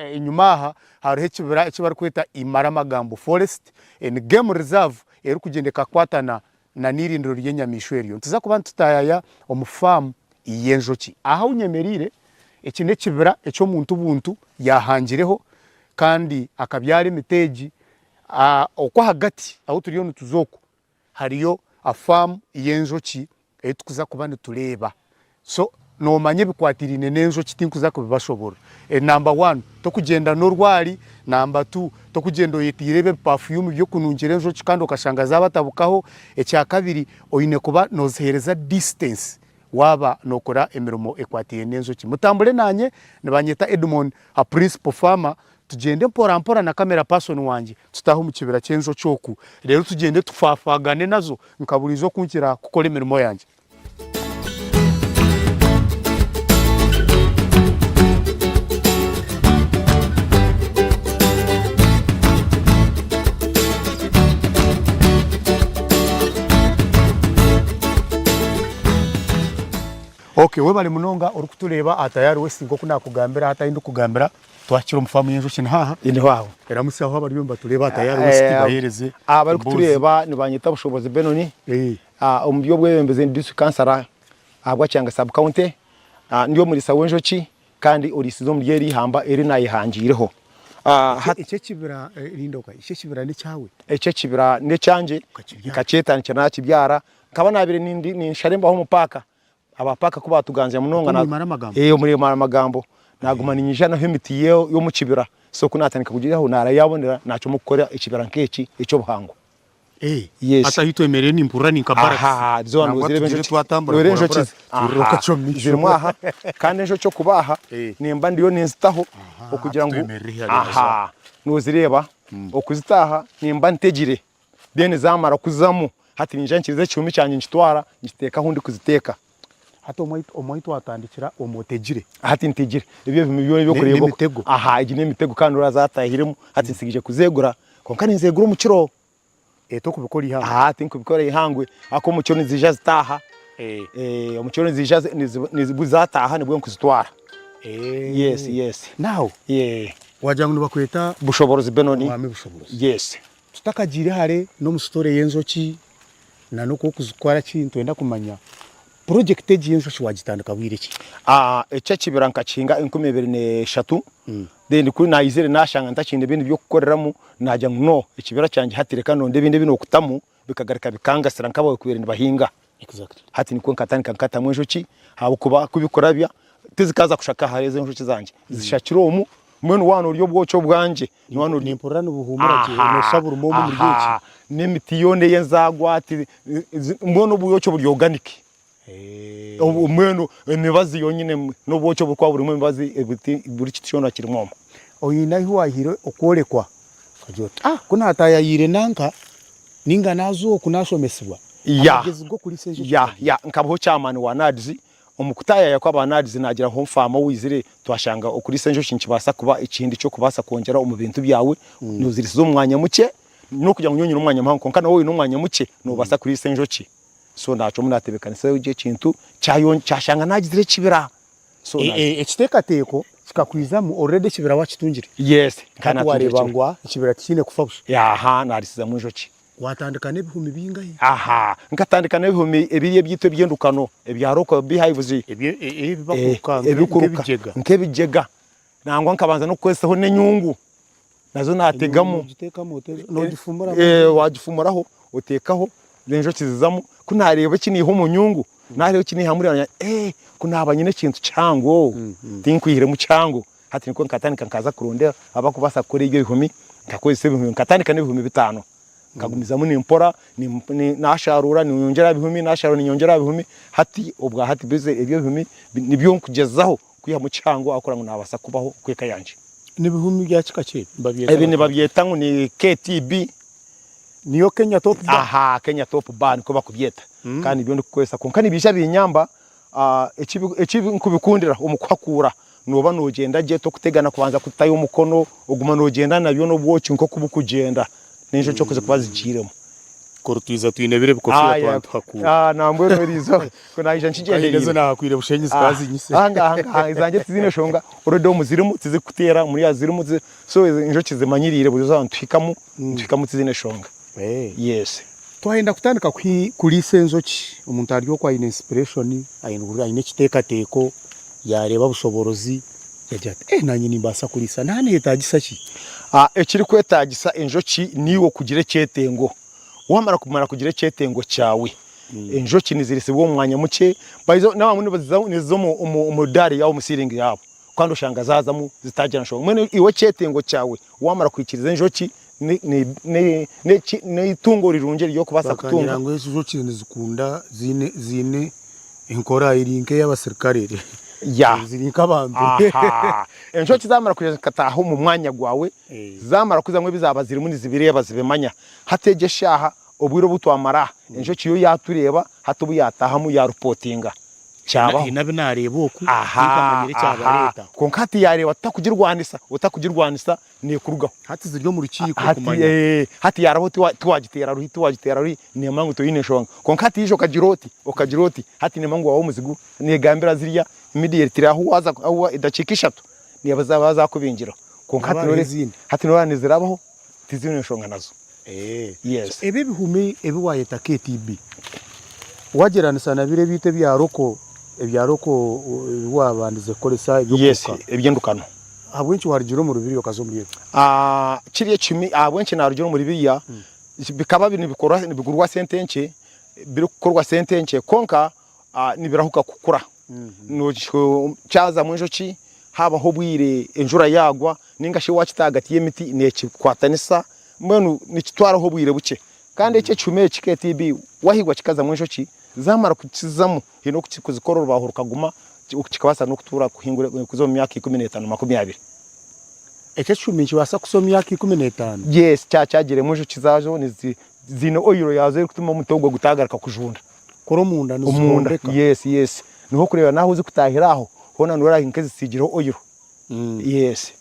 Enyima aha hariho ekibira eki barikweta Imaramagambo Forest, ni game reserve erikugyenda ekakwatana na n'eirindiro ry'enyamaishwa eryo. Nituza kuba nitutaayaya omu faamu y'enjoki. Aha ahu nyemereire, eki n'ekibira eki omuntu buntu yaahangireho kandi akabyara emiti egi. Okwo ahagati ahu turiyo nituza okwo hariyo faamu y'enjoki ei turikuza kuba nitureeba. So noomanya ebikwatiraine n'enjoki tinkuza kubibashoboorora. Number one, tokugyenda n'orwari, number two, tokugyenda oyetiire ebi ebipafuyumu by'okunungira enjoki kandi okashanga zaabatabukaho, ekyakabiri oine kuba nooziheereza distance waaba nookora emirimo ekwatiraine n'enjoki. Mutambure naanye, nibanyeta Edmond a principal farmer, Tugyende mpora mpora na camera person wangye tutaahe omu kibira ky'enjoki oku reero tugyende tufaafagane nazo nka buriijo oku nkira kukora emirimo yangye. Ok webare munonga orikutureeba aha Tayari West nk'oku nakugambira hati ahu ndikugambira Twakira omu faamu y'enjoki niho aha. Niho aho. Ramutsya aho abariyo nibatureeba aha Tayari West baheereze emboozi. Abarikutureeba nibanyeta Bushobozi Benoni. Omu by'obwebembezi ndi District Councillor ahabwa Kyanga Sub County. Ndi omuriisa w'enjoki kandi oriisize omuri eri ihamba eri naayehangiireho. Eki ekibira, rinda okaye, eki ekibira n'ekyawe? Eki ekibira n'ekyangye, nkakyetandikira naakibyara. Nkaba naabaire ninshara embaho omu paaka. Aba paaka ku baatuganzya munonga na Omuri Maramagambo? Ee, omuri Maramagambo. Naaguma niinyija naho emiti y'omu kibira. So ku naatandika kugiihaho naarayabonera naacwamu kukora ekibira nk'eki eky'obuhango. Ee, Yes. hati ahu twemereire nimpurira ni nka barracks. Aha, zoona Nangwa noozireeba tugire enjoki. twatambura Nooreeba mpora enjoki mpora zi- tuhurira Aha, okacwa omu maisho. zirimu aha. Kandi enjoki okuba aha, Ee. nimba ndiyo ninzitaho Aha, okugira hati ngu twemerere hare nazo. aha, noozireeba. Okuzita aha nimba ntegire. Then zamara kuzamu hati ninyija nkiriza ekihumi kyangye nkitwara nkiteeka ahu ndikuziteeka. Hati omu ahu twatandikira omu otegire? Hati ntegire. Ebyo ebihumi byona ebi orikureeba oku. N'emitego? Aha egi n'emitego kandi oraba zatahiremu hati nsigaire kuzegura kwonka ninzegura omu kiro. Tokubikora eihangwe? Aha tinkubikora eihangwe ahakuba omu kiro niziija zitaaha. Omu kiro niziija zataaha nibwo nkuzitwara. Yes yes. Now wagira ngu nibakweta? Bushoborozi Benoni. Omwami Bushoborozi. Yes. Tutakagiire hare n'omu story y'enjoki na n'oku okuzikora ki nitwenda kumanya project egi y'enjoki wagitandika bwire ki? Eky'ekibira nkakihinga 2003 then ku naizire nashanga ntakiine bindi by'okukoreramu nagira ngu no ekibira kyangye hati reka ndonde ebindi ebi nokutamu bikagaruka bikangasira nk'abakubaire nibahinga. Hati nikwo nkatandika nkatamu enjoki ahabw'okuba ku bikurabya tizikaza kushaka hare ezi enjoki zangye zishakire omu mbwenu waaba norya obwoki obwangye Waaba norya Nimpurira nibuhuumura gye, nooshusha burimu omwe omuri eki. N'emiti yoona ey'enzaagwa mbwenu obwoki oburi organic. Mbwenu emibazi yonyine n'obwoki oburikuba burimu emibazi buri kintu kyona kirimu omwo. Oine ahu waihire okworekwa okagira oti ah ku naataayayiire nanka nainga naaza oku naashomesibwa amagezi g'okuriisa enjoki Ya, ya, nkabaho chairman wa NAADS Omu kutaayaaya kw'aba NAADS naagira ngu faama owaizire twashanga okuriisa enjoki nikibaasa kuba ekindi ky'okubaasa kwongyera omu bintu byawe, nooziriisiza omu mwanya mukye n'okugira ngu nyowe nyine omwanya muhango kwonka nawe oine omwanya mukye noobaasa kuriisa enjoki. So naacwamu naatebeekanisa gye ekintu kyashanga naagizire ekibira. So Ekiteekateeko kikakwizamu already ekibira waakitungire? Yes, nkaba Hati naatungire waareeba ekibira. ngu ekibira tikiine kufa busha. Aha, naariisizamu enjoki. Watandika n'ebihumi bingahi? Aha, nkatandika n'ebihumi ebiri ebyaitu eby'endukano ebya local beehives. Ebi bakuruka Ebikuruka nk'ebigyega. nk'ebigyega. Nangwa nkabanza n'okukozesaho n'enyungu nazo naategamu. Noogiteekamu ota? Noogifumuramu? Waagifumuraho oteekaho enjoki zizamu. Ku naareeba eki naiha omu nyungu, naareeba eki naihamu naagira ngu ku naaba nyine ekintu kihango, tinkwihiremu kihango. Hati nikwo nkatandika nkaza kuronda abakubaasa kukora ebyo ebihumi, nkakozesa ebihumi, nkatandika n'ebihumi bitaano. Nkagumizamu nimpora, nasharuura ninyongyera aha bihumi, nasharuura ninyongyera aha bihumi, hati obwa hati bize ebyo ebihumi nibyo nkugyezaho kwihamu kihango ahabw'okugira ngu nabaasa kubaho okw'eka yangye. Ni bihumi bya kika ki ebi? Nibabyeta Ebi bata? nibabyeta ngu ni KTB. Niyo Kenya Top Bar? Aha, Kenya Top Bar nikwo bakubyeta kandi nibyo ndikukozesa kwonka nibiija binyamba Eki nkubikundira omu kuhakuura nooba noogyenda gye tokutegana kubanza kutayo omukono, oguma noogyenda nabyo n'obwoki nk'oku burikugyenda n'enjoki oku zirikuba zigiiremu. Kuri twija twine biri ebikofiira twaba nituhakuura. Nambwenu eriizooba ku naija nkigyendereire. Nazo naahakwire Bushenyi zikazinyitse. Aha ngaha ezangye tiziine nshonga already omu zirimu tizirikuteera muriya zirimu so enjoki zimanyiriire buri izooba nituhikamu nituhikamu tiziine nshonga. Yes. Twayenda kutandika kuriisa enjoki omuntu ari okwo aine inspiration aine ekiteekateeko yaareeba obushoboorozi yagira ati eh naanye nimbaasa kuriisa naaba neyetaagisa ki? Ekirikwetaagisa enjoki niiwe okugira ekyetengo. Waamara kumara kugira ekyetengo kyawe, enjoki nizirisibwa omu mwanya mukye, by the way n'abamwe nibaziza niziza omu omu omu dari yaabo omu ceiling yaabo kandi oshanga zaazamu zitaagira nshonga. Mbwenu iwe ekyetengo kyawe waamara kwikiriza enjoki ni ni ni n'eki n'eitungo rirungi ery'okubaasa kutunga. Bakangira ngu enjoki nizikunda ziine ziine Enkora eri nk'ey'abasirikare, Ya. ziri nk'abantu. Aha. Enjoki zamara kwija zikataaha omu mwanya gwawe, zamara kuzamu ebi zaba zirimu nizibireeba zibimanya. Hati egi eshaaha, obwire obu twamara aha, enjoki yo yatureeba, hati obu yataahamu yarupotinga. Kyabaho. Haine abu naareeba oku, Aha, tinkamanyire aha. ekyabareeta. Kwonka hati yareeba tutakugirwanisa, otakugirwanisa nekurugaho. Hati ziri omu rukiiko Hati kumanya. eh, hati yaraho tiwa tiwagiteera ruhi tiwagiteera ruhi nemanya ngu toine nshonga. Kwonka hati ija okagira oti okagira oti hati nemanya ngu waba omuzigu negambira zirya immediately ahu waza ahu edakiika ishatu neba zaba zakubingiraho. Kwonka hati Haba hariho nore ezindi. hati noreba nizirabaho tizine nshonga nazo. Eh. Yes. So ebi ebihumi ebi wayeta KTB wagyeranisa na biri ebiitu ebya local ebya local ebi wabandize kukoresa Yes, eby'okuruka. eby'endukano. Ahabw'enki waarugire omuri biriya okaza omuri ebi? Kiri ekihumi ahabw'enki naarugire omuri biriya, bikaba nibikorwa nibigurwa sente nkye, birikukorwa sente nkye kwonka nibirahuka kukura. Kyazamu enjoki, haabaho obwire enjura yaagwa nainga shi waakita ahagati y'emiti neekikwatanisa, mbwenu nikitwaraho obwire bukye. Kandi eki ekihumi eki KTB waahigwa kikazamu enjoki, zaamara kukizamu haine oku kirikuzikora orubaaho rukaguma kikabaasa n'okutuura kuhingura kuza omu myaka 15 20. Eki ekihumi nikibaasa kuza omu myaka 15? Yes, kyaba kyagiremu enjoki zaazo nizi ziine oil yaazo erikutuma omuti ogwo gutaagaruka kujunda. Kuri omunda Omunda, nizihombeka? yes, yes. Niho orikureeba n'ahu zikutaahira aho hoona noreeba nk'ezisiigireho oil. Yes.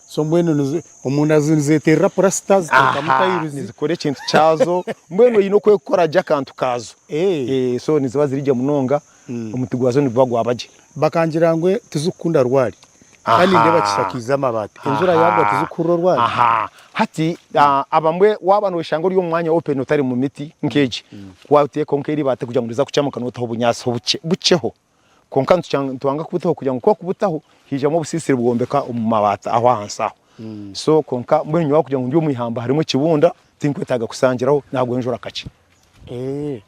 So mbwenu nizi omunda nizeterera purasita ziteekamu Aha, tayiruzi. nizikora ekintu kyazo mbwenu oine okwekora gye akantu kaazo. So niziba ziri gye munonga, omuti gwazo niguba gwaba gye. Bakangira ngu tizikukunda rwari kandi nindeeba kishakiize amabaati. Enjura yaagwa tizikuhurira orwari? Aha. Hati abamwe waaba nooshanga ori omu mwanya open otari mu miti nk'egi, waateekaho nk'eribaati kugira ngu riza kukyamuka nootaho obunyaatsi obukye bukyeho. Kwonka nitwanga kubutaho kugira ngu ku orikubutaho haijamu obusiisire bwombeka omu mabaati aho ahansi aho. So kwonka mbwenu nyowe ahabw'okugira ngu ndi omu ihamba harimu ekibunda, tinkwetaaga kusangiraho naagwa enjura kakye.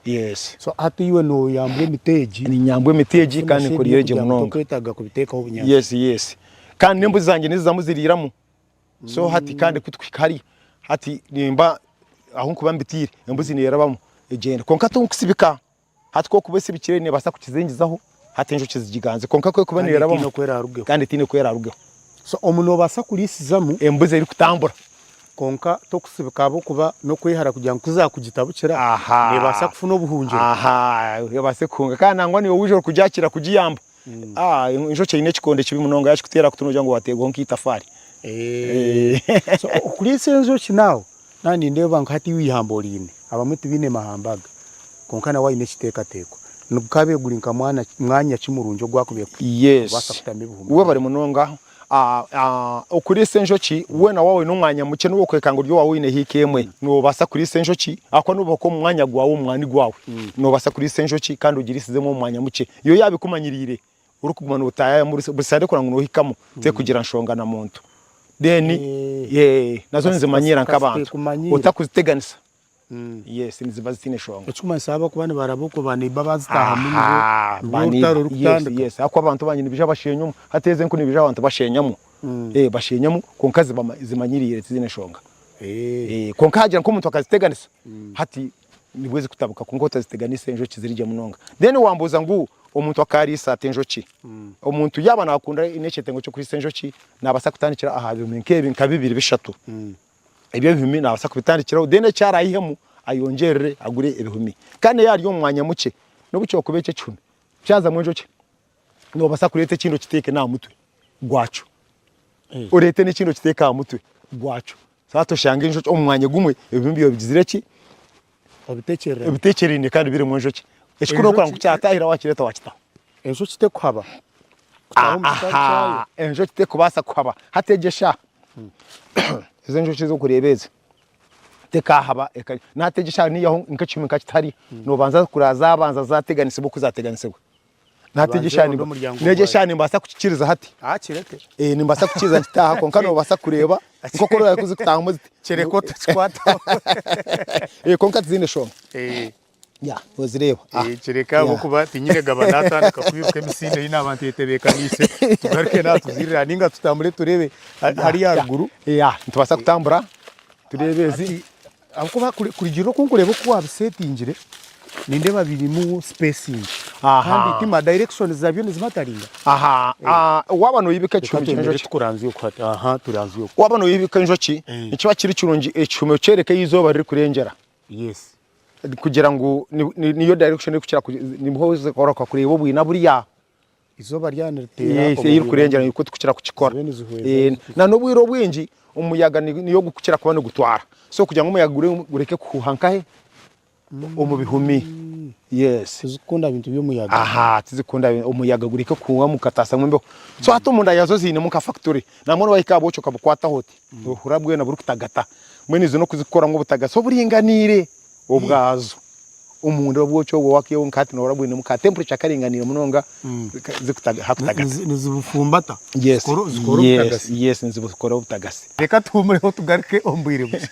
Yes. So hati iwe noyambwa emiti egi? Ninyambwa emiti egi kandi nkuriire gye munonga. Tokwetaaga kubiteekaho obunyaatsi? Yes, yes. Kandi n'embuzi zangye nizizamu ziriiramu. So hati kandi ku tukuhika hariya, hati nimba ahu nkuba mbitiire, embuzi neerabamu egyenda. Kwonka tinkusibika. Hati ku okuba esibikire nebaasa kukizingizaho hati enjoki zigiganze kwonka ku ekuba Kandi nerabamu etiine oku eraarugeho. kandi etiine oku eraarugeho. So omu noobaasa kuriisizamu. Embuzi erikutambura. Kwonka tokusibika ahabw'okuba n'okwehara kugira ngu ku zaakugitabukira Aha. neebaasa kufuna obuhungiro. Aha, ebaase kuhunga. Kandi nangwa naiwe waija orikugyakira kugiyamba, ah, enjoki eine ekikonde kibi munonga yaakikuteera kutu noogira ngu waateerwaho nk'eitafaari. So okuriisa enjoki naawe Naaba nindeeba nka hati iwe eihamba oriine, abamwe tibaine mahamba aga, kwonka nawe aine ekiteekateeko. Nigukabaire guri nka mwanya ki murungi ogu akubaire kubaasa Yes, kutamu ebihumi webare byawe? munonga. Okuriisa enjoki weena waaba oine omwanya mukye n'obu okwekanga ori owaawe oine hiika emwe, noobaasa kuriisa enjoki ahakuba n'obu okuba omu mwanya gwawe omu mwani gwawe, noobaasa kuriisa enjoki kandi ogiriisizemu omu mwanya mukye. Yo yaaba ekumanyiriire, orikuguma nootaayamu buri sande kureba ngu noohikamu terikugira nshonga na muntu. Then nazo nizimanyiira nk'abantu otakuziteganisa yes niziba zitaine nshonga. Ekirikumanyisa ahabw'okuba nibaraba okwo ba neiba baazitaahamu nibwo orutaro rurikutandika. Yes ahakuba abantu bangye nibaija bashenyamu hati ezi enku nibaija abantu bashenyamu bashenyamu kwonka zimanyiriire tiziine nshonga. Kwonka haagira nk'omuntu akaziteganisa hati nibwo zikutabuka kwonka otaziteganisa enjoki ziri gye munonga. Then wambuuza ngu omuntu akaariisa ata enjoki? Omuntu yaaba naakunda aine ekyetengo ky'okuriisa enjoki naabaasa kutandikira aha bihumi nk'ebi nka bibiri bishatu. Ebyo ebihumi naabaasa kubitandikiraho then eki araihemu ayongyerere agure ebihumi. Kandi yaaba ari omu mwanya mukye n'obu kyokuba eky'ekihumi kyazamu enjoki noobaasa kureeta ekindi okiteeke n'aha mutwe gwakyo. Oreete n'ekindi okiteeke aha mutwe gwakyo. So hati oshange enjoki omu mwanya gumwe ebihumi byawe bigizire ki? Obitekyererane. Ebitekyererine kandi birimu enjoki. Ekikuru n'okureba ngu kyatahira wakireeta wakitaho. Enjoki tekuhaba kutaaha omu kitari kyayo. Enjoki tekubaasa kuhaba. Hati egyo eshaaha, ezi enjoki ezi orikureeba ezi, tekahaba nahati egyo eshaaha niihaho nk'ekihumi nka kita hariya, noobanza kureba zaabanza zaateganisibwa oku zaateganisibwa. Nahati egyo eshaaha Banze oronde omuryango n'egyo gwayo. eshaaha nimbaasa kukikiriza hati. Kireke. Nimbaasa kukikiriza nkitaaha kwonka noobaasa kureeba nk'oku orikureeba ku zikutaahamu ziti. Kireke otakikwataho. Kwonka tiziine shonga. Ya, nozireeba. Ah. Kireka ahabw'okuba tinyine gaba natandika kwiruka emisinde ei naaba ntetebeekaniise tugaruke naatuzirira ninga tutambure tureebe hariya aharuguru. Ya, nitubaasa kutambura tureebe ezi. Ahabw'okuba kurugiirira oku nkureeba oku waabisetingire, nindeeba birimu spacing kandi tima directions zaabyo nizimataringa. Aha, waaba noyibika Reka ekihumi twemere ky'enjoki. tukuranzye oku hati. Aha, turanzye oku. Waaba noyibika enjoki, nikiba kiri kirungi ekihumi okyereke ei eizooba ririkurengyera. Yes. Kugira ngu niyo direction erikukira niho zikoroka kureeba obwina buriya. Eizooba ryaba niriteera Yes, omu ei rikurengyera bwina nikwo tukukira kukikora. zibe nizihweza. Na n'obwire obwingi omuyaga niyo gukukira kuba nigutwara. So kugira ngu omuyaga gureke kuhuuha nkahe? Omu bihumi. Yes. Tizikukunda bintu by'omuyaga. Aha, tizikukunda omuyaga gureke kuhuuha mukatasamu embeho. So hati omunda yaazo ziinemu nka factory. Nambwenu wahika aha bwoki okabukwataho oti, nohurira bwena burikutagata. Mbwenu izo n'okuzikoramu obutagasi oburinganiire obwazo. Omunda obwoki obwo wakiihaho nka hati nohurira bwinemu ka temperature karinganiire munonga hakutagata. Nizibufumbata? Yes, Zikora yes, obutagasi? yes nizibukora obutagasi. Reka tuhumureho tugaruke omu bwire bukye.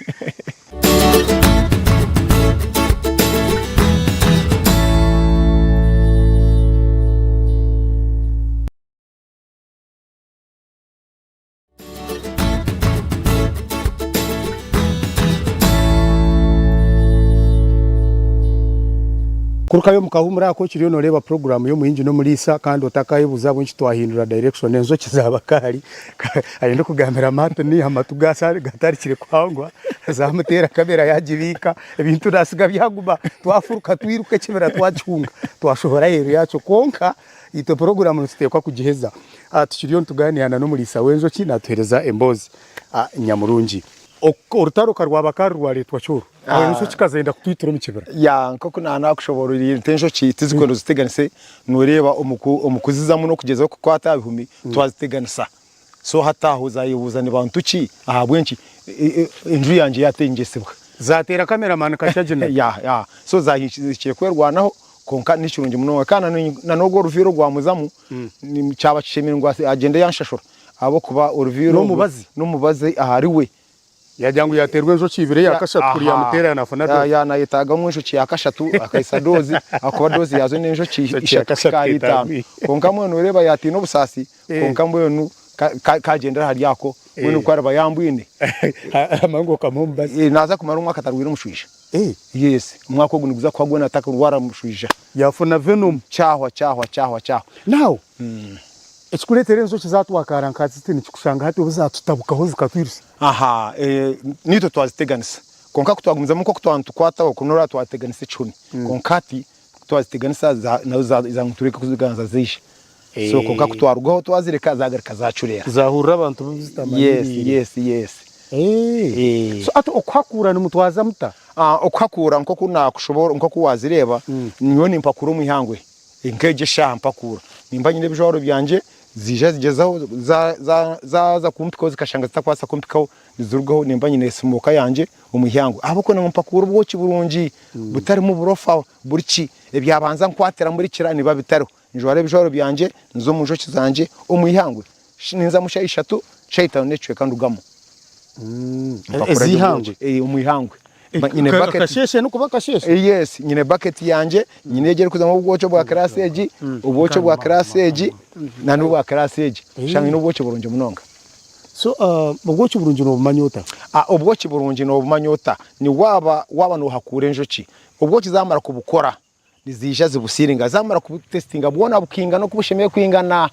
Kurukayo omu kahuumuro ako okiriyo nooreeba puroguraamu y'omuhingi n'omuriisa kandi otakayebuuza ahabw'enki twahindura direction enjoki zaaba kaari ahi ndikugambira Martin amatu gatandikire kuhangwa zamuteera kamera yagibiika ebintu nasiga byaguma twafuruka twiruka ekibira twakihunga twashohora aheeru yakyo kwonka Itwe puroguraamu nituteekwa kugiheza. Tukiriyo nitugaaniira na n'omuriisa w'enjoki naatuheereza emboozi nyamurungi. Orutaro ka rwaba ka rwareetwa ki oru? Aho enjoki ka zenda kutwitira omu kibira. Ya, nk'oku naakushoboororiire nti enjoki tizikwenda oziteganise, nooreeba omu kuzizamu n'okugyezaho kukwata aha bihumi twaziteganisa. So hati aho zaayebuuza ni bantu ki, ahabw'enki enju yangye yaatengyetsibwa. Zaateera cameraman Kakyagina. Ya, ya. So zaahikire kwerwanaho kwonka ni kirungi munonga. Kandi na n'orwo oruviiri orwamuzamu kyaba kishemereire ngu agyende yanshashura ahabw'okuba oruviiri orwo N'omubazi? n'omubazi ahariwe. Yagira ngu yateerwa enjoki ibiri eya kashatu kuri yamuteera yanafuna Aha, doozi. ya nayetagamu enjoki ya kashatu akaisa doozi ahakuba doozi yaazo n'enjoki Enjoki ya ishatu kashatu kuhika ahari itaano. etagwire. Kwonka mbwenu noreeba yatiina obusaasi kwonka mbwenu kagyendera ahari ako mbwenu ku ariba yambwine. Amangu okamuha omubazi. Naaza kumara omwaka atarwaire omushwija. Yes, omwaka ogu niguza kuhwa gwona atakurwara mushwija. Yafuna venom. Kyahwa kyahwa kyahwa kyahwa. Now ekikureetera enjoki zatwakaara nka ziti nikikushanga hati obu zatutabukaho zikatwirusa. Aha, naitwe twaziteganisa kwonka ku twagumizamu nk'oku twaba nitukwataho ku noreeba twateganisa ekihumi kwonka hati ku twaziteganisa nazo zaagira ngu tureke kuziganza zaija. So kwonka ku twarugaho twazireka zagaruka zacureera. Zahurira abantu bu Yes, zitamanyiriire. yes, yes. So hati okuhakuura nimutwaza muta? Okuhakuura nk'oku nakushoboora nk'oku wazireeba, nyowe nimpakura omu ihangwe. Nk'egyo eshaaha mpakuura. Nimba nyine ebijwaro byangye, ziija zigyezaho zaaza kumpikaho zikashanga zitakubaasa kumpikaho, nizirugaho nimba nyine simooka yangye omu ihangwe. Ahabw'okuba ngu mpakuura obwoki burungi butarimu burofa buri ki, ebyabanza nkwatira muri kira nibiba bitariho. Njwara ebijwaro byangye, nza omu njoki zangye omu ihangwe. Ninzamu shaaha ishatu, shaaha itaano n'ekicweka ndugamu. Mpakura gye Ez'ihangwe? obwoki. Omu ihangwe. Nyine bucket. Akasheeshe nikuba akasheeshe? Yes, nyine bucket yangye, nyine egi erikuzamu obwoki obwa class egi, obwoki obwa class egi, na n'obwa class egi. Shanga nyine obwoki burungi munonga. So obwoki burungi nobumanya ota? Obwoki burungi nobumanya ota? Ni waaba waaba nohakuura enjoki, obwoki zamara kubukora, niziija zibusiiringa zamara kubutesitinga bwona bukaingana oku bushemereire kwingana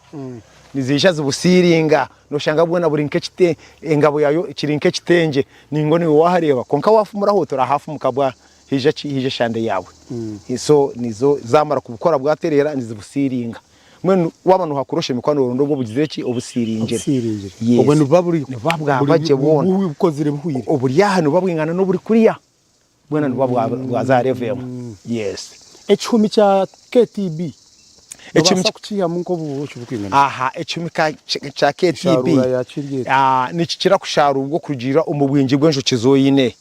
niziija zibusiiringa noshanga bwona buri nk'ekite engabo yaayo kiri nk'ekitengye ninga niiwe waahareeba kwonka waafumuraho torahafumuka bwa haija ki haija eshande yaawe so nizo zamara kubukora bwatereera nizibusiiringa mbwenu waaba noohakura oshemereire kuba nooronda obu obugizire ki obusiiringire Obusiiringire. Yes. Obwo nibuba buri Nibuba bwaba gye bwona bukozire buhwire. Oburi aha nibuba bwingana n'oburi kuriya. Bwena nibuba bwaza aha level emwe. Yes. Ekihumi kya KTB nobaasa kukiihamu nk'obwoki burikwingana ki? Aha, ekihumi kya KTB Eshaaruura yaakyo eri eta? Nikikira kusharuurwa okurugiirira omu bwingi bw'enjoki ezi oine.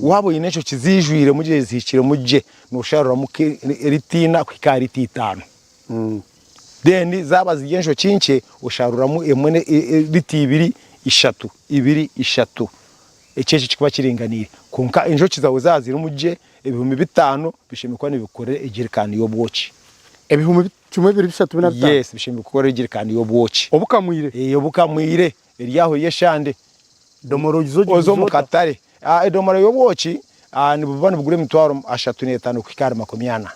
Waaba oine enjoki ziijwiremu gye zihikiremu gye, noosharuuramu rita ina kuhika aha rita itaano. Then zaaba ziri enjoki nkye, osharuuramu emwe rita ibiri, ishatu, ibiri, ishatu. Ekyo ekyo kikuba kiringaniire. Kwonka enjoki zaawe zaaba zirimu gye, ebihumi bitaano bishemereire kuba nibikukorera ejerikaani y'obwoki. Ebihumi kimwe bibiri bishatu bina bitaano? Yes, bishemereire kukukorera ejerikaani y'obwoki. Obukamwire? Ee, obukamwire. Eri aho y'eshande. Domora ogize Oze ogiguze omu ota? katare. Edomora y'obwoki nibuba nibugura emitwaro ashatu n'etaano kuhika ahari makumi ana.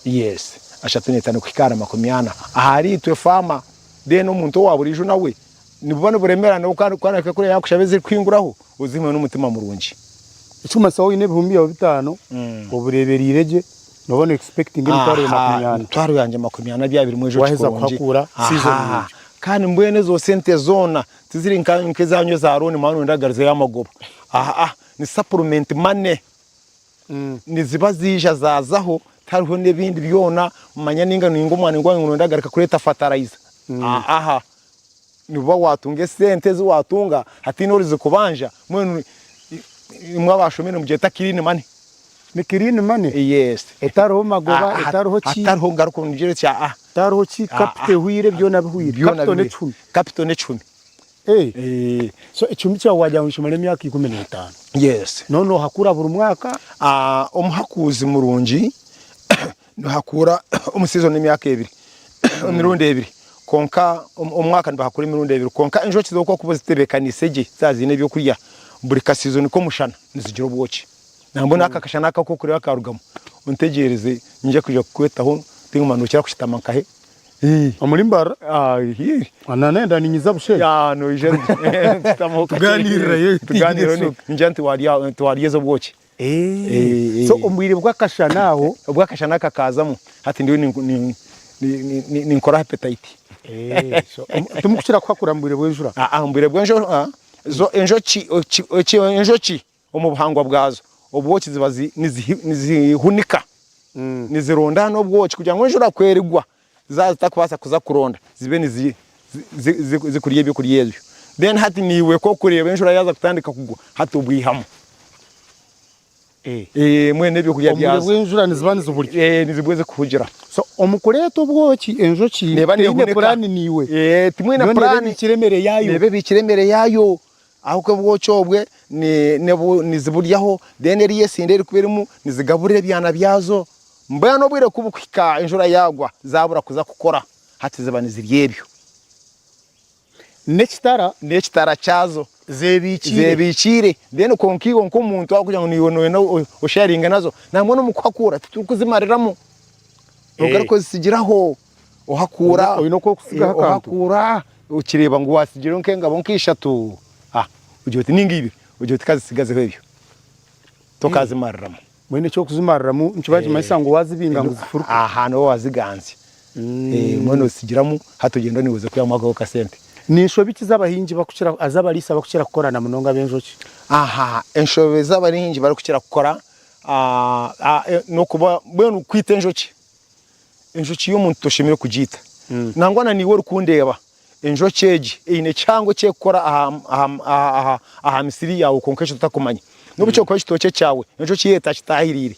Yes, ashatu n'etaano kuhika ahari makumi ana. Ahari itwe farmer, then omuntu owa buriijo nawe nibuba niburemera nawe ku arahika kuriya yakushaba ezirikuhinguraho ozimuhe n'omutima murungi. Ekirikumanyisa waaba oine ebihumbi byawe bitaano obireeberiire gye nooba no expectinga emitwaro ya makumi ana. Emitwaro yangye makumi ana byaba birimu enjoki Waaheza kurungi. kuhakuura season nungi. Kandi mbwenu ezo sente zoona tiziri nk'ezanyu eza loan mwaba nimwenda kugarizayo amagoba. Aha ni supplement money. Niziba ziija zaazaho tihariho n'ebindi byona manya ninga ninga omwana gwange ngu noyenda kugaruka kureeta fertilizer aha nibuba watunga esente ezi watunga hatiine orizikubanja mbwenu imwe abashomire nimugyeta clean money. Ni clean money? Yes. Etariho magoba, etariho ki? Hatariho ngaruka nigire oti aha. Etariho ki, capital ehwire byona bihwire, capital n'ekihumi. Capital n'ekihumi. Eh. So ekihumi kyawe wagira ngu nikimara emyaka 15. Yes. No nohakura buri mwaka? Ah, omuhakuuzi murungi nohakuura omu season emyaka ebiri, emirundi ebiri. Kwonka omwaka nibahakura emirundi ebiri. Kwonka enjoki zo ku orikuba ozitebeekaniise gye zaaba ziine ebyokurya, buri ka season k'omushana nizigira obwoki. Nambwenu aka akashana aka aku orikureeba karugamu, ontegyereze nyija kwija kukwetaho tinguma nokira kushutama nkahe. Omuri Mbarara? Nenda ninyiza Bushenyi. Tugaaniirirayo. Ningira nti warya ez'obwoki. So omu bwire bw'akashana aho. Obw'akashana kakazamu hati ndiyo ninkora appetite. Timukukira kuhakura mu bwire bw'enjura? Omu bwire bw'enjura zo enjoki Omu buhangwa bwazo, obwoki ziba nizihunika, nizironda n'obwoki kugira ngu enjura ku erigwa zaaba zitakubaasa kuza kuronda zibe nizikurya ebyokurya ebyo. Then hati naiwe ku orikureeba enjura yaaza kutandika kugwa hati obwihamu. Mbwenu ebyokurya Obwire byazo. bw'enjura niziba niziburya. Nizibwo zikuhugira. So omu kureeta obwoki enjoki Neeba teine neehunika. puraani naiwe. Timwine Yo neeba puraani. ebiikire emere yaayo. Neeba ebiikire emere yaayo. Ahabw'okuba obwoki obwe niziburyaho, then eriya esindi erikuba erimu nizigaburira ebyana byazo. Mbwenu obwire ku bukuhika enjura yaagwa, zaabura kuza kukora, hati ziba nizirya ebyo. N'ekitara. N'ekitara kyazo. Zeebiikiire. Zeebiikiire. Then kwonka iwe nk'omuntu ahabw'okugira ngu naiwe nooyenda osheyaringe nazo, nambwenu omu kuhakuura titurikuzimariramu. Nogaruka ozitsigiraho. Ohakuura Oine oku orikutsigaho akantu. Ohakuura okireeba ngu waatsigireho nk'engabo nk'ishatu, ogira oti nainga ibiri, ogira oti kazitsigazeho ebyo, tokazimariramu. Mbwenu eky'okuzimariramu nikiba nikimanyisa ngu waazibinga ngu zifuruke. Aha nooba waaziganzya. Mbwenu ozitsigiramu hati ogyenda niiwe oza kwihamu ako kasente. Ni nshobi ki z'abahingi bakukira, ez'abariisa bakukira kukora na munonga ab'enjoki? Aha enshobi ezi abahingi barikukira kukora n'okuba mbwenu kwita enjoki. Enjoki y'omuntu toshemereire kugiita. Nangwa na naiwe orikundeeba, enjoki egi eine kihango eki erikukora aha misiri yaawe kwonka eki otakumanya. N'obu kyokuba ekitookye kyawe, enjoki yo etakitaahiriire,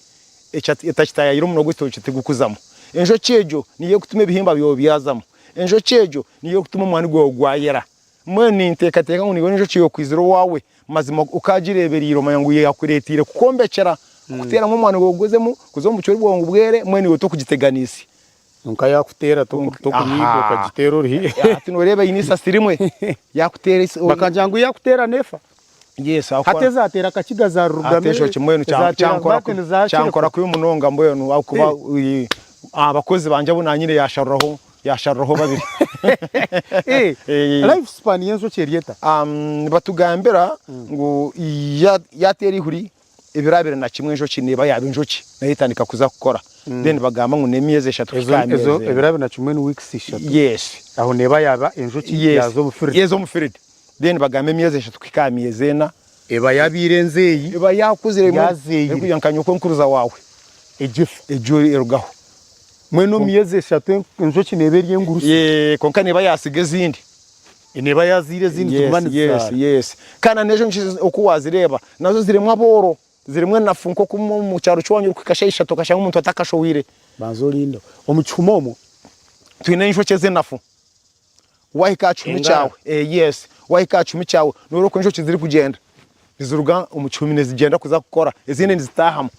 etakitaayaayire omunwa gw'ekitookye tigukuzamu. Enjoki egyo niyo erikutuma ebihimba byawe byazamu. Enjoki egyo niyo erikutuma omwani gwawe gwayera. Mbwenu ninteekateeka ngu naiwe enjoki yookwizire owaawe, mazima okaagireebereire omanya ngu yaakureeteire kukwombekyera, kukuteeramu omwani gwawe guguzemu, kuza omu bucweri bwawe ngu bwere, mbwenu iwe tokugiteganiise. Kwonka yaakuteera tokunyiga okagiteera ori haihi. Hati nooreeba eine eisasi rimwe, yaakuteera eisasi. Bakagira ngu yaakuteera neefa. Yes, Hati ezateera Kakiga zarurugamu, Hati ekyo mbwenu ezateera Mbati niza kyankora kubi munonga mbwenu ahakuba abakozi bangye abu nanyine yasharuraho yasharuraho babiri. Life span y'enjoki eri eta? Nibatugambira ngu yateera eihuri ebiro 21 enjoki neeba yaaba enjoki nayo etandika kuza kukora then bagamba ngu n'emyezi eshatu kuhika aha myezi ena. Ebiro 21 ni weeks ishatu. Yes. Aho neeba yaaba enjoki Yes. yaaza omu field. Yaaza omu field. Then bagamba emyezi eshatu kuhika aha myezi ena. Eba yabaire enzeeyi. Eba yakuzire Yazeeyire. erikugira nka nyokwenkuruza waawe. Egyo efa. Egyo erugaho. Mbwenu omu myezi eshatu enjoki neeba eri engurusi. Yee, kwonka neeba yaatsiga ezindi. Neeba yaazaire ezindi ziguma Yes, yes, nizizaara. yes. Kandi na n'ezo njoki oku waazireeba, nazo zirimu abooro, zirimu enafu nk'oku omu kyaro ky'owaanyu orikuhika shaaha ishatu okashanga omuntu atakashohwire. Banza orinde. Omu kihumi omwo. Twine enjoki ez'enafu. Waahika aha kihumi Engara. kyawe, eh, yes, waahika aha kihumi kyawe nooreeba oku enjoki zirikugyenda niziruga omu kihumi nizigyenda kuza kukora, ezindi nizitaahamu.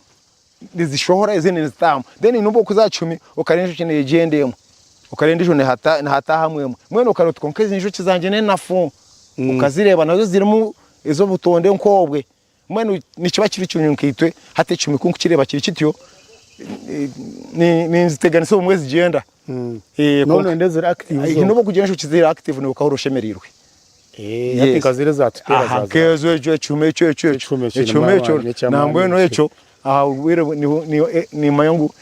Nizishohora ezindi nizitaahamu. Then nobu orikuza aha kihumi okareeba enjoki neegyenda emwe, okareeba endiijo nihataahamu emwe. Mbwenu okareeba oti kwonka ezi njoki zangye n'enafu. Okazireeba nazo zirimu ez'obutonde nk'obwe. Mbwenu nikiba kiri kirungi nkaitwe hati ekihumi ku nkukireeba kiri kityo, ninziteganisa obumwe zigyenda. Noba noyenda eziri active zonka. Nobu orikugira enjoki ziri active nokahurira oshemereirwe. Hati nka ziri ezatuteera Aha zaza. nkezo ekyo ekihumi ekyo ekyo Ekihumi ekyo ekihumi ekyo nambwenu ekyo aha obwire nimanya ngu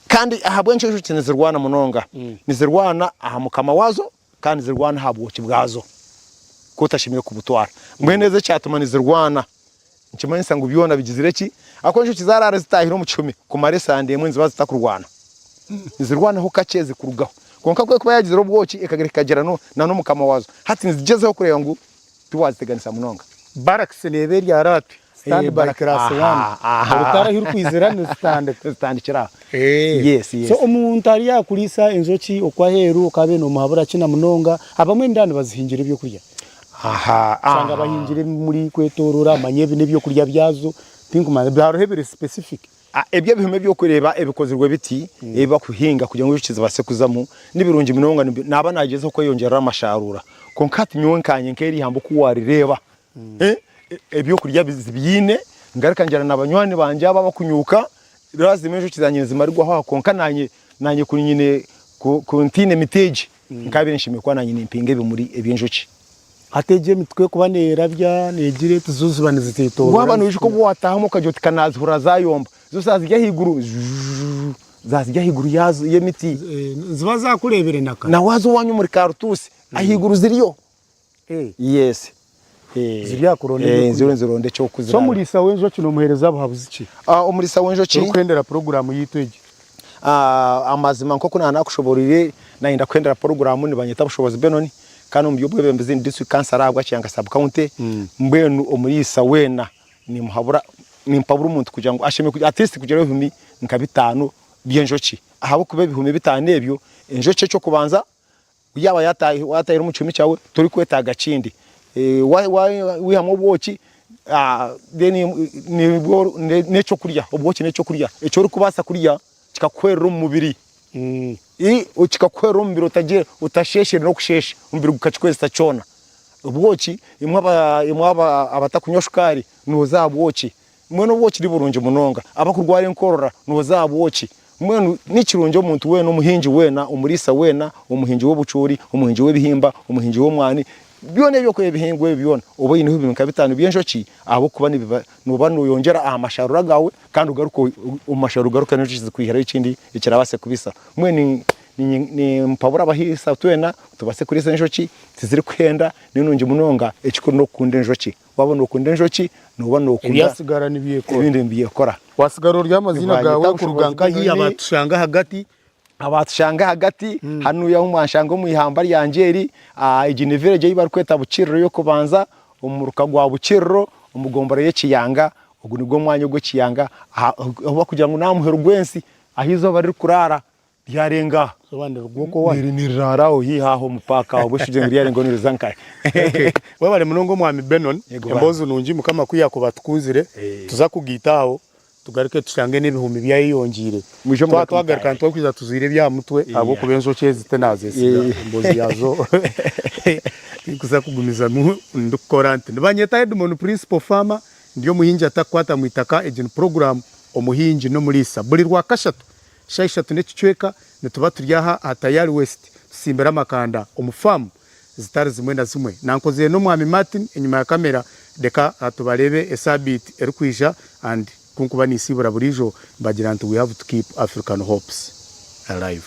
kandi ahabw'enki enjoki nizirwana munonga? Nizirwana aha mukama waazo kandi nizirwana aha bwoki bwazo ku otashemereire kubutwara. Mbwenu ezo ekyatuma nizirwana nikimanyisa ngu byona bigizire ki? Ahakuba enjoki zaraara zitaahire omu kihumi kumara esande emwe niziba zitakurwana. Nizirwanaho kakye zikurugaho. Kwonka ku erikuba yagizire obwoki ekagira ekagira na n'omukama waazo. Hati nizigyezaho kureeba ngu tiwaziteganisa munonga. Barracks neeba eri ahari Stand by class one. Orutaro ahu rukwizira nizitandika. Nizitandikira aho. Yes, yes. So omuntu ari aha kuriisa enjoki okwo aheeru okaba nomuhabura ki na munonga? Abamwe nindeeba nibazihingira ebyokurya. Oshanga bahingira ebimuri kwetorora manya ebi n'ebyokurya byazo tinkumanya hariho ebiri specific. Ebyo ebihumi eby'okureeba ebikozirwe biti ebi barikuhinga kugira ngu enjoki zibaase kuzamu ni birungi munonga naaba naagyezaho kweyongyerera amasharuura. Kwonka hati nyowe nkanye nk'eri ihamba oku waarireeba Ebyokurya zibiine, ngaruka ngyenda na banywani bangye abo abakunyuuka, lazima enjoki zangye nizimarirwaho aho kwonka nanye nanye ku nyine ku ntaine miti egi, nkabaire nshemereire kuba nanye nimpinga ebimuri eby'enjoki. Hati egyo emiti ku erikuba neerabya neegira eti zo ziba niziteetoorora. Waaba noijuka obu waataahamu okagira oti ka naazihurira zaayomba, zo zaazirya ahaiguru zhuuh zaazirya ahaiguru yaazo y'emiti. Niziba zaakureebire na kare. Na waaza owaanyu omuri karutuusi ahaiguru ziriyo. Yes. Ziri aha kuronda ebyokurya. Ziriyo nizironda eky'okuziraara. So omuriisa w'enjoki nomuheereza buhabuzi ki? Omuriisa w'enjoki. Orikuhendera puroguraamu yaitu egi. Amazima nk'oku naaba naakushobooroire nayenda kuhendera puroguraamu nibanyeta Bushobozi Benon kandi omu by'obwebembezi ndi district councillor ahabwa Kiyanga sub county. Mbwenu omuriisa weena nimuhabura nimpabura omuntu kugira ngu ashemereire kugira at least kugira ebihumi nka bitaano by'enjoki ahabw'okuba ebihumi bitaano ebyo enjoki eky'okubanza Yaaba yaatahire omu kihumi kyawe torikwetaaga kindi. Waihamu obwoki then n'ekyokurya, obwoki n'ekyokurya eki orikubaasa kurya kikakuhwerera omu mubiri. Kikakuhwerera omu mubiri otasheeshere n'okusheesha, omubiri gukakikozesa kyona. Obwoki imwe abatakunywa shukaari nooza aha bwoki. Mbwenu obwoki ni burungi munonga. Abakurwara enkorora nooza aha bwoki. Mbwenu ni kirungi omuntu weena, omuhingi weena, omuriisa weena, omuhingi w'obucuuri, omuhingi w'ebihimba, omuhingi w'omwani, byona eby'okurya ebihingwa ebi byona obe oineho ebihumi nka bitaano by'enjoki ahabw'okuba nibiba nooba nooyongyera aha masharuura gaawe kandi ogaruke omu masharuura ogaruke n'enjoki zikwihirayo ekindi ekirabaase kubisa. Mbwenu nimpabura abahiisa twena tubaase kuriisa enjoki, tizirikuhenda, ni nungi munonga, ekikuru n'okukunda enjoki. Waaba nookunda enjoki, nooba nookunda Ebyatsigara nibyekora. ebindi nibyekora. Watsigara ori amaziina Nibanyeta gaawe kuruga Bushobozi nkahi Benon. abatushanga ahagati. Abatushanga ahagati, hanuya ahu mwanshanga omu ihamba ryangye eri, egi ni village ei barikweta Bukiriro ey'okubanza, omu muruka gwa Bukiriro, omu gombora y'Ekiyanga, ogu nigwo mwanya ogw'Ekiyanga ahu barikugira ngu n'aha muheru gw'ensi ahu eizooba ririkuraara. Ryarenga aha. Izooba nirigwa okwo wari. Niriraara aho haihi aho omu paaka aho obwo ngu ryarenga aho niriza nkahi. Webare munonga omwami Benon, emboozi nungi mukama ku yakuba atukunzire tuza kugaita aho tugaruke tushange n'ebihumi byayeyongyeire. Mwije Twaba mugaruke twagaruka mutaahe. nitwakwija tuzwire ebyaha mutwe ahabw'okuba enjoki ezi tinazesiga emboozi yaazo tinkuza kugumizamu ndikukora nti. Nibanyeta Edmond Principal Farmer ndi omuhingi atakukwata mwitaka egi ni puroguramu Omuhingi n'Omuriisa buri Rwakashatu Shaaha ishatu n'ekicweka nituba turi aha aha Tayari West tutsimbire amakanda omu faamu zitari zimwe na zimwe. Nankozire n'Omwami Martin enyima ya kamera reka tubareebe esaabiiti erikwija and ku nkuba ninsiibura buriijo mbagira nti we have to keep African hopes alive.